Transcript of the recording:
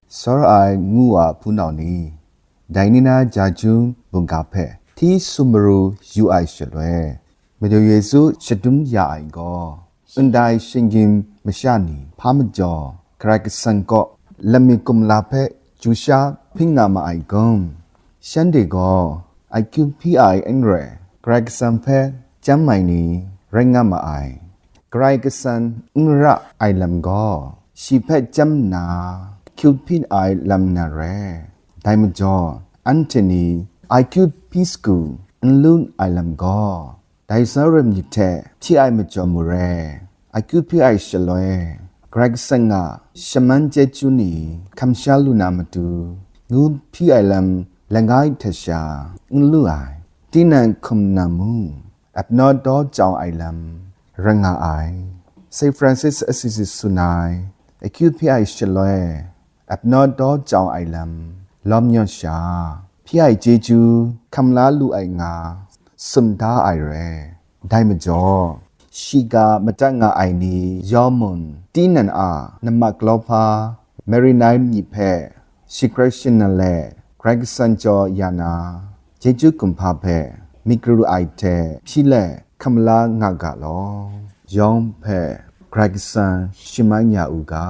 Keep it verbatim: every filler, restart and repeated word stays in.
Sawra ai ngu a hpunau ni, dai ni na ja jun mungga hpe hti sumru yu ai shaloi, Madu Yesu shadum ya ai gaw, ndai shinggyim masha ni hpa majaw Karai Kasang kaw lam mi kumla hpe chyu sha hpring nga ma ai kun? Shanhte gaw I Q hpyi ai n rai, Karai Kasang hpe chyam ai ni rai nga ma ai. Karai Kasang n ra ai lam gaw, shi hpe chyam nna I Q hpyi ai lam na rai. Dai majaw, anhte ni I Q hpyi sagu n lu ai lam gaw, dai sa rim myit hte hpyi ai majaw mu rai. I Q hpyi ai shaloi, Karai Kasang a shaman chyeju ni hkam sha lu na matu, ngu hpyi ai lam langai hte sha n lu ai. Tinang hkum na mu, apnaw daw jau ai lam rai nga ai. Saint Francis Assisi tsun ai, I Q hpyi ai shaloi, apnaw daw jau ai lam lawm yaw sha, hpyi ai chyeju hkam la lu ai nga sum da ai rai. Dai majaw, shiga madat nga ai ni yawmun tinang a nammak lawhpa Marinai myit hpe shi Karai Kasang le Karai Kasang jaw ya na, chyeju kumhpa hpe myit garu ai hte hpyi let hkam la nga ga law, yawng hpe Karai Kasang shaman ya u ga.